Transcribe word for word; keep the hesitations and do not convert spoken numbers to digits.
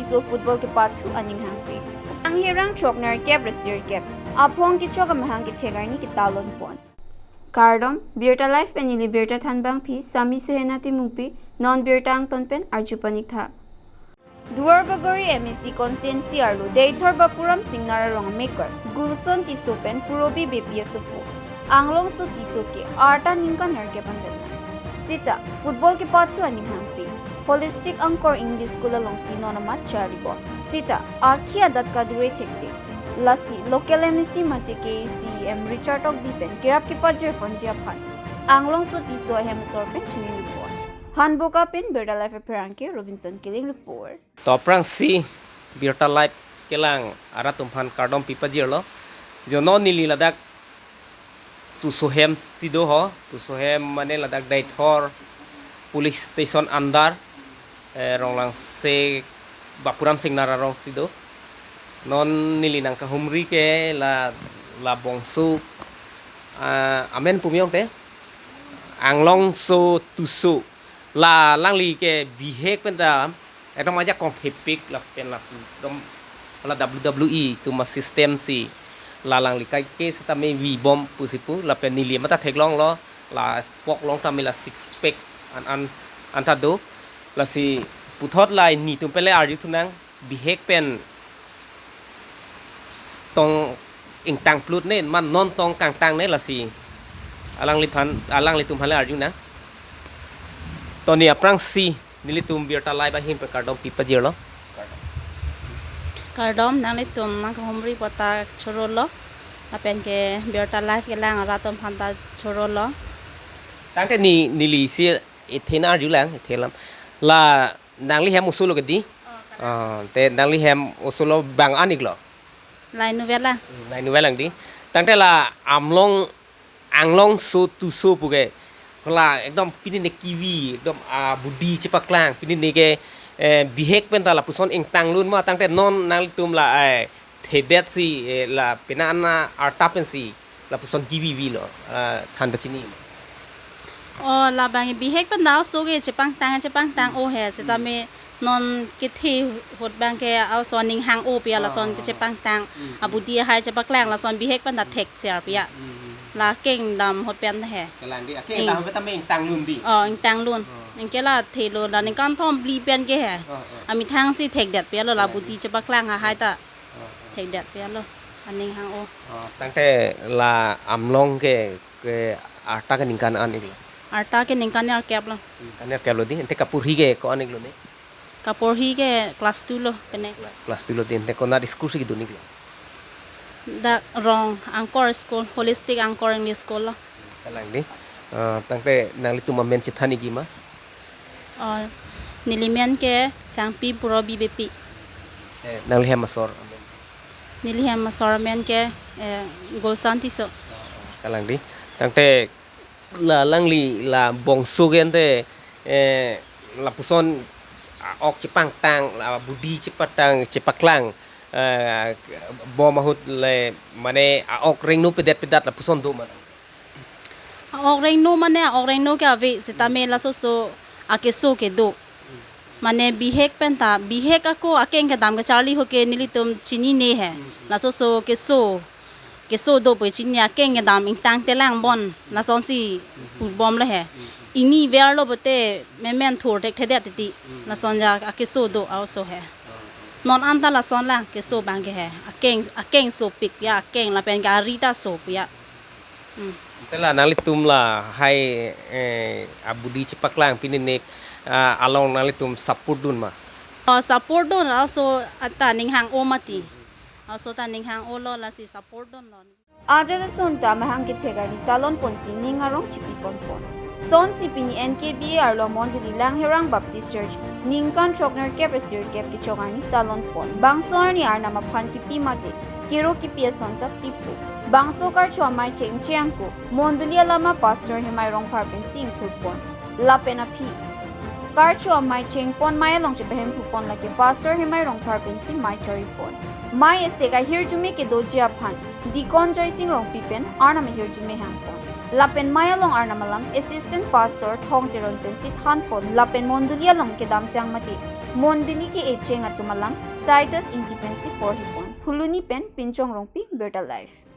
So football kepathu aning hangpik. Angherang chokner kep resir kep. Aphong kechok amahang kethek arni ketalon pon. Kardom, Birta Live pen neli Birta Thanbangpi, Sami Suhena Timungpi, non birta angton pen arju panik tha. Duarbagori M A C constituency arlo Deithor Bapuram Singnar arong mekar Gulson Tisso pen Purobi Beypi asopo Anglongso Tisso ke arta ningkan nerkep an pen. Sita football kepathu aning hangpik. Holistic Angkor English School alongsi non amat charlibom. Sita akhi adat kadure thektik. Lasi local M A C mate K A C E M Richard Tokbi pen kerap kepajir ponji aphan Anglongso Tisso ahem asor pen chiningri pon. Hanboka pen Birta Live apherangke Robinson Killing report. To aphrangsi Birta Live kelang arat atum aphan kardom pipajirlo. Jo non neli ladak Tisso hem si do ho, Tisso hem mane ladak Deithor police station under, eh, Ronglangse Bapuram Singnar arong si do. Non neli nangkahumri ke la, la bongso, ah, amen pumyong te Anglongso Tisso. La alangli ke bihek pen ta ekdom ajak kongphepik lapen la ekdom la W W E atum asystem si la alangli kaike setame vibom pusi pu lapen neli mata theklonglo, la pok long tame la six pack an an anta do. Lasi puthot la netum pen le arju thunang, bihek pen tong ingtang plut ne, man non tong kangtang ne, lasi alangliphan, alanglitum aphan le arjunang. To neli aphrangsi nelitum Birta Live ahin pen kardom pipajirlo. Kardom, nanglitum nangkahumri apot ta chorolo. Lapen ke Birta Live kelang arat atum aphan ta chorolo. Tangte ne, neli si ethe nang arjulang, ethe alam. La nangli hem oso lo ke di? Oh, kalang. Ah, te nangli hem oso lo bang an-iklo? Lainu velang. Hmm, lainu velang di. Tangte la Amlong, Anglongso Tisso pu ke, la ekdom pini ne kivi, ekdom, ah, budi chepaklang, pini ne ke, eh, bihek pen ta lapuson ingtang lun ma, tangte non nanglitum la, eh, thedet si, eh, la pena ana arta pensi lapuson kivi vilo, ah, than pachini. Oh, labang bihek pen ta oso ke chepangtang, chepangtang, hmm, oh he, setame non kethe ahut abang ke oso aning hang-o pi-a, ah, lason, ah, ke, ah, chepangtang, hmm, hmm, abudi ahai chepaklang, lason bihek pen ta thek ser pi-a. Hmm, hmm, hmm. La akeng dam ahut pen he. Kalang di, akeng, ing, dam ahut pen ta me ingtang lun di. Oh, ingtang lun. Oh. Anke la thelo la ningkan thom phli pen ke he. Oh, oh. Amethang si thekdet pi-a lo la, kalang di, budi chepaklang ahai ta. Oh, oh. Thekdet pi-a lo, aning hang-o. Oh, tangte la Amlong ke, ke arta ke ningkan an-iklo? Arta ke ningkan nerkep lo. Ningkan nerkep lo di, ante kaporhi ke ko-an-iklo ne? Kaporhi ke class two lo, kene. Class two lo di, ante konat school si kedun-iklo? Dak Rong Angkor School, Holistic Angkor English School lo. Kalang di. Ah, tangte nanglitum amen chethan-ikji ma? Oh, neli men ke Sangpi Purobi Beypi. Eh, nangli hem asor amen? Neli hem asor amen ke, eh, Gulson Tisso. Kalang di. Tangte la alangli la bongso ke ante, eh, lapuson a-ok chepangtang, la budi chepatang, chepaklang, eh, bom ahut le mane a-ok rengno pedet pedat lapuson do ma? A-ok rengno mane a-ok rengno ke ave, setame laso-so akeso kedo. Mane bihek pen ta, bihek ako akeng kedam kecharli ahut ke nelitum chinine he. Laso-so keso, keso do pu chini, akeng kedam ingtang telang bon, lasonsi pubom lo he. Ini verlo pote memen thur thekthedet titi. Lason ajat akeso do a-oso he. Non anta lason lang keso abang ke he. Akeng, akeng sopik pi-a, akeng lapen ke ari ta so pi-a. Hmm. Ante la nanglitum lahai, eh, abudi chepaklang pini ne, ah, along nanglitum support dun ma? Oh, support dun, oso ta aning hang-o mati. Oso ta aning hang-o lo, lasi support dunlo. Adet ason ta amahang kethek arni talon ponsi ning arong chipi ponpon. Sonsi pini N K B A arlo mondoli Langherang Baptist Church ningkan chokner kep resir kep kechok arni talon pon. Bangso arni arnam aphan kipi mate kero kipi ason ta pipo. Bangso karcho amei chengche angko mondoli alama Pastor Hemai Rongphar pensi ingthur pon. Lapen aphi karcho amei chengpon mei along chepahemphu pon lake Pastor Hemai Rongphar pensi mei chari pon. Mei esek ahirjume kedoji aphan Deacon Joysing Rongpi pen arnam ahirjume hangpon. Lapen mei along arnam alam Assistant Pastor Thong Teron pensi thanpon. Lapen mondoli along kedamtang mate Mondoli ke-echeng atum alam Titus Ingti pensi porhi pon. Phuloni pen Pinchong Rongpi, Birta Live.